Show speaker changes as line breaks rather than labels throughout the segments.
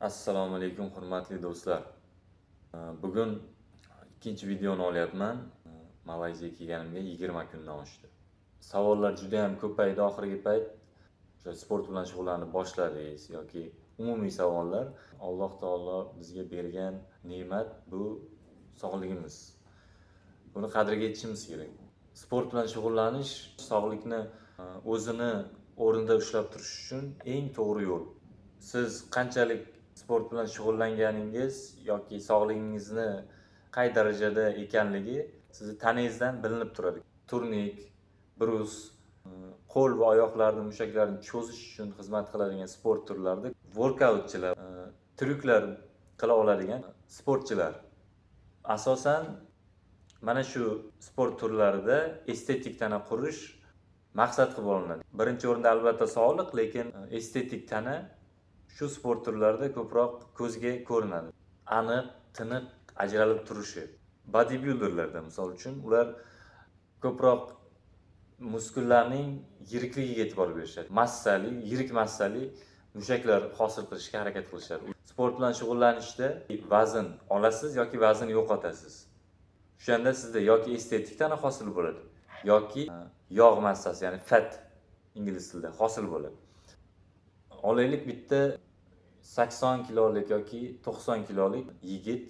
Assalomu alaykum, hurmatli do'stlar. Bugun ikkinchi videoni olyapman. Malayziyaga kelganimga 20 kundan oshdi. Savollar juda ham ko'paydi oxirgi payt. O'sha sport bilan shug'ullanib boshladingiz yoki umumiy savollar. Alloh taolo bizga bergan ne'mat bu sog'ligimiz. Buni qadriga yetishimiz kerak. Sport bilan shug'ullanish sog'likni o'zini o'rnida ushlab turish uchun eng to'g'ri yo'l. Siz qanchalik sport bilan shug'ullanganingiz yoki sog'ligingizni qay darajada ekanligi sizni tanangizdan bilinib turadi. Turnik, брус, qo'l va oyoqlarni mushaklarini cho'zish uchun xizmat qiladigan sport turlarida workoutchilar, tryuklar qila oladigan sportchilar. Asosan mana shu sport turlarida estetik tana qurish maqsad qilib olinadi. Birinchi o'rinda, albatta, sog'liq, lekin estetik tana shu sport turlarida ko'proq ko'zga ko'rinadi. Aniq, tiniq ajralib turishi. Bodybuilderlarda, misol uchun, ular ko'proq muskullarning yirikligiga e'tibor berishadi. Massali, yirik massali mushaklar hosil qilishga harakat qilishadi. Sport bilan shug'ullanishda vazn olasiz yoki vazn yo'qotasiz. O'shanda sizda yoki estetik tana hosil bo'ladi, yoki yog' massasi, ya'ni fat ingliz tilida, hosil bo'ladi. Olaylik, bitta 80 kilolik yoki 90 kilolik yigit,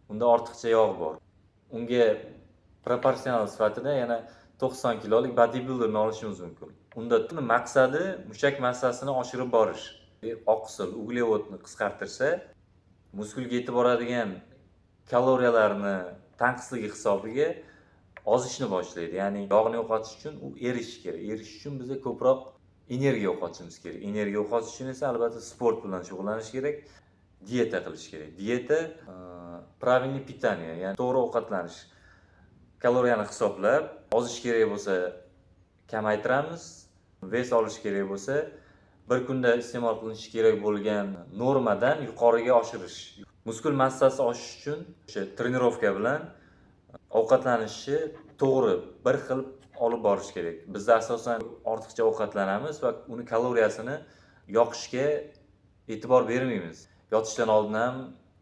unda ortiqcha yog' bor. Unga proporsional sifatida yana 90 kilolik bodybuilderni olishimiz mumkin. Unda maqsadi mushak massasini oshirib borish. Oqsil, uglevodni qisqartirsa, muskulga yetib boradigan kaloriyalarni tanqisligi hisobiga ozishni boshlaydi. Ya'ni yog'ni yo'qotish uchun u erishi kerak. Erishish uchun biza ko'proq energiya yo'qotishimiz kerak. Energiya yo'qotish uchun esa, albatta, sport bilan shug'ullanish kerak, dieta qilish kerak. Dieta, правильный питание, ya'ni to'g'ri ovqatlanish. Kaloriyani hisoblab, ozish kerak bo'lsa kamaytiramiz, вес olish kerak bo'lsa bir kunda iste'mol qilinishi kerak bo'lgan normadan yuqoriga oshirish. Muskul massasi oshishi uchun o'sha тренировка bilan ovqatlanishni to'g'ri bir xil olib borish kerak. Bizda asosan ortiqcha ovqatlanamiz va uni kaloriyasini yoqishga e'tibor bermaymiz. Yotishdan oldin ham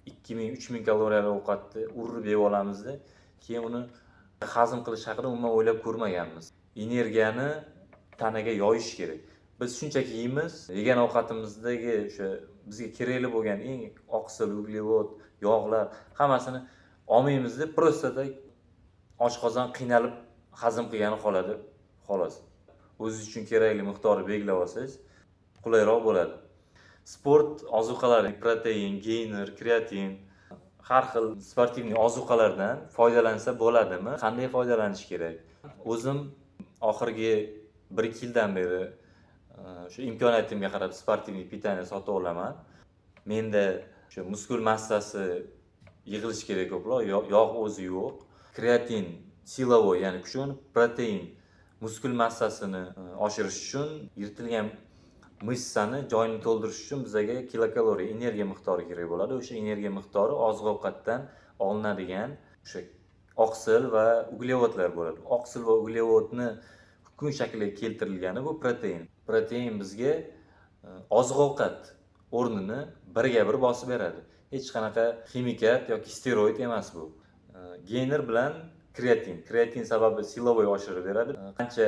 2000, 3000 kaloriyali ovqatni urib yeb olamizda, keyin uni hazm qilish haqida umuman o'ylab ko'rmaganmiz. Energiyani tanaga yoyish kerak. Biz shunchaki yeymiz, yegan ovqatimizdagi o'sha bizga kerakli bo'lgan eng oqsil, uglevod, yog'lar hammasini olmaymizda, просто так oshqozon qiynalib hazm qilgani qoladi, xolos. O'zingiz uchun kerakli miqdorni belgilab olsangiz, qulayroq bo'ladi. Sport ozuqalari, protein, geyner, kreatin, har xil спортивный ozuqalardan foydalansa bo'ladimi? Qanday foydalanish kerak? O'zim oxirgi 1-2 yildan beri shu imkoniyatimga qarab спортивный питание sotib olaman. Menda o'sha muskul massasi yig'ilishi kerak ko'proq, yog' o'zi yo'q. Kreatin силовой, ya'ni kuchni, protein muskul massasini oshirish uchun, yirtilgan мышца ni joyini to'ldirish uchun bizaga kilokaloriya, energiya miqdori kerak bo'ladi. O'sha energiya miqdori oziq ovqatdan olinadigan o'sha oqsil va uglevodlar bo'ladi. Oqsil va uglevodni kukun shakliga keltirilgani bu protein. Protein bizga oziq ovqat o'rnini birga bir bosib beradi. Hech qanaqa ximikat yoki steroid emas bu. Geyner bilan kreatin. Kreatin sababi силовой oshirib beradi. Qancha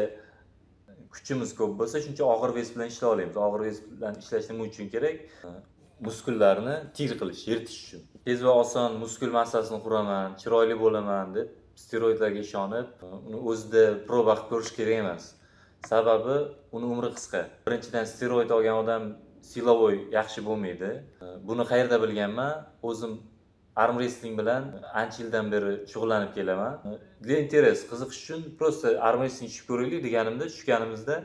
kuchimiz ko'p bo'lsa, shuncha og'ir вес bilan ishlay olamiz. Og'ir вес bilan ishlash nima uchun kerak? Muskullarni tear qilish, yirtish uchun. Tez va oson muskul massasini quraman, chiroyli bo'laman deb steroidlarga ishonib, uni o'zida proba qilib ko'rish kerak emas. Sababi uni umri qisqa. Birinchidan, steroid olgan odam силовой yaxshi bo'lmaydi. Buni qayerda bilganman? O'zim arm wrestling bilan ancha yildan beri shug'ullanib kelaman. Для интерес, qiziqish uchun просто arm wrestling tushib ko'raylik deganimda, tushganimizda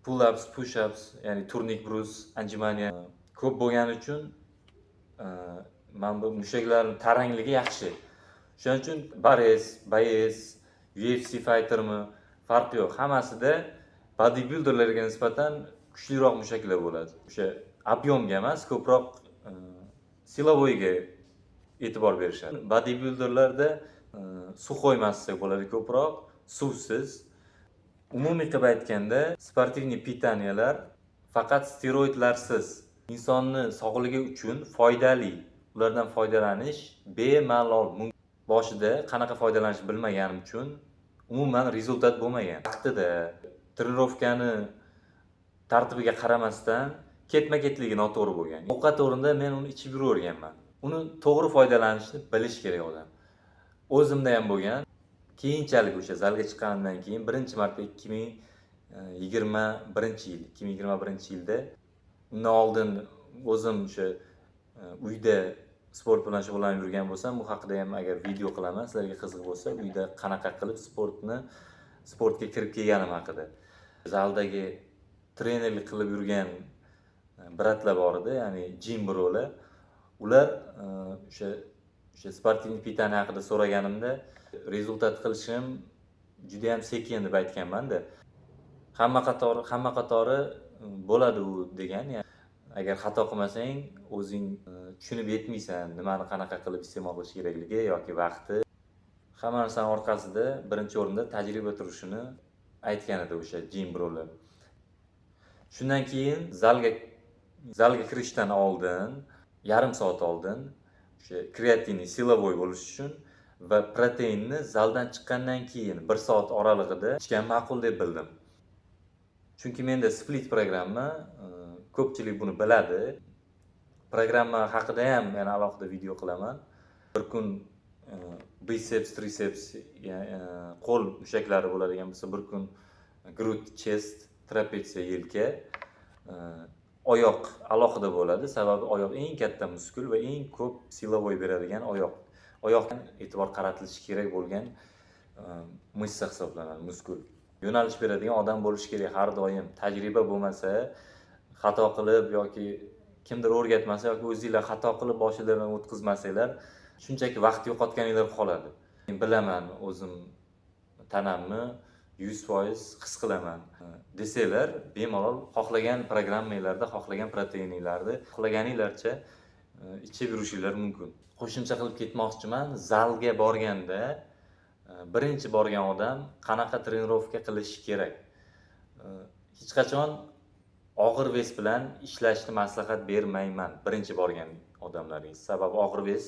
pull ups, push ups, ya'ni turnik, брус, отжимания ko'p bo'lgani uchun mana bu mushaklarni tarangligi yaxshi. Shuning uchun борец, боец, UFC fightermi, farqi yo'q. Hammasida bodybuilderlarga nisbatan kuchliroq mushaklar bo'ladi. O'sha объем ga emas, ko'proq силовой ga e'tibor berishadi. Bodybuilderlarda сухой massa bo'ladi ko'proq, suvsiz. Umumiy qilib aytganda, спортивный питания lar faqat steroidlarsiz. Insonni sog'ligi uchun foydali. Ulardan foydalanish bemalol. Boshida qanaqa foydalanishni bilmaganim uchun umuman результат bo'lmagan. Vaqtida trenirovkani tartibiga qaramasdan ketma-ketligi noto'g'ri bo'lgan. Ovqat o'rnida men uni ichib yuraverganman. Uni to'g'ri foydalanishni bilish kerak odam. O'zimda ham bo'lgan. Keyinchalik o'sha zalga chiqqanimdan keyin birinchi marta 2021-yil, 2021-yilda, undan oldin o'zim o'sha uyda sport bilan shug'ullanib yurgan bo'lsam, bu haqida ham agar video qilaman, sizlarga qiziq bo'lsa, uyda qanaqa qilib sportga kirib kelganim haqida. Zaldagi trenerlik qilib yurgan брат lar bor edi, ya'ni gym brolar. Ular o'sha спортивный питание haqida so'raganimda, результат qilishim judayam sekin deb aytganman-da. Hamma qatori bo'ladi u degan. Ya'ni agar xato qilmasang, o'zing tushunib yetmaysan nimani qanaqa qilib iste'mol qilish kerakligi yoki vaqti. Hamma narsani orqasida birinchi o'rinda tajriba turishini aytgan edi o'sha gym brolar. Shundan keyin zalga kirishdan oldin, yarim soat oldin o'sha kreatinni силовой bo'lishi uchun va proteinni zaldan chiqqandan keyin 1 soat oralig'ida ichgan ma'qul deb bildim. Chunki menda split programma, ko'pchilik buni biladi. Programma haqida ham yana alohida video qilaman. Bir kun biceps, triceps, qo'l mushaklari bo'ladigan bo'lsa, bir kun грудь, chest, trapetsiya, yelka, oyoq alohida bo'ladi. Sababi oyoq eng katta muskul va eng ko'p силовой beradigan oyoq. Oyoqdan e'tibor qaratilishi kerak bo'lgan мышца hisoblanadi, muskul. Yo'nalish beradigan odam bo'lishi kerak har doim. Tajriba bo'lmasa, xato qilib yoki kimdir o'rgatmasa yoki o'zinglar xato qilib boshinglardan o'tkazmasanglar, shunchaki vaqt yo'qotganinglar qoladi. Men bilaman, o'zim tanamni 100% his qilaman desanglar, bemalol xohlagan programmanglarda, xohlagan proteininglarni xohlaganinglarcha ichib yurishinglar mumkin. Qo'shimcha qilib ketmoqchiman, zalga borganda birinchi borgan odam qanaqa trenirovka qilishi kerak? Hech qachon og'ir вес bilan ishlashni maslahat bermayman birinchi borgan odamlarga. Sababi og'ir вес,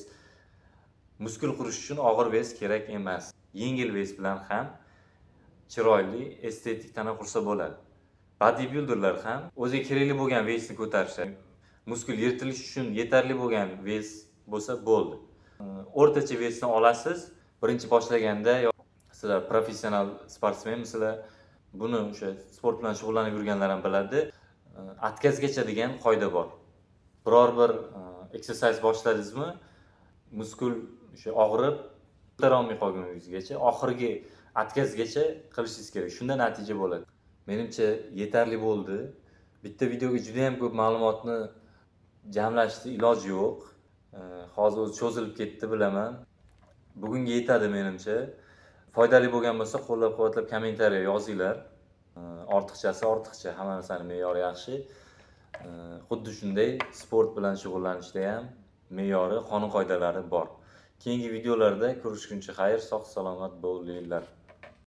muskul qurish uchun og'ir вес kerak emas. Yengil вес bilan ham chiroyli estetik tana qursa bo'ladi. Bodybuilderlar ham o'ziga kerakli bo'lgan вес ni ko'tarishadi. Muskul yirtilishi uchun yetarli bo'lgan вес bo'lsa bo'ldi. O'rtacha вес ni olasiz. Birinchi boshlaganda sizlar professional sportsmenmisizlar? Buni o'sha sport bilan shug'ullanib yurganlar ham biladi. Отказ gacha degan qoida bor. Biror bir exercise boshladingizmi, muskul o'sha og'rib ko'tara olmay qolguningizgacha, oxirgi отказ gacha qilishingiz kerak. Shunda natija bo'ladi. Menimcha, yetarli bo'ldi. Bitta videoga juda ham ko'p ma'lumotni jamlashni iloji yo'q. Hozir o'zi cho'zilib ketdi, bilaman. Bugunga yetadi menimcha. Foydali bo'lgan bo'lsa, qo'llab-quvvatlab kommentariya yozinglar. Ortiqchasi ortiqcha, hamma narsani me'yori yaxshi. Xuddi shunday sport bilan shug'ullanishda ham me'yori, qonun qoidalari bor. Keyingi videolarda ko'rishguncha xayr, sog' salomat bo'linglar.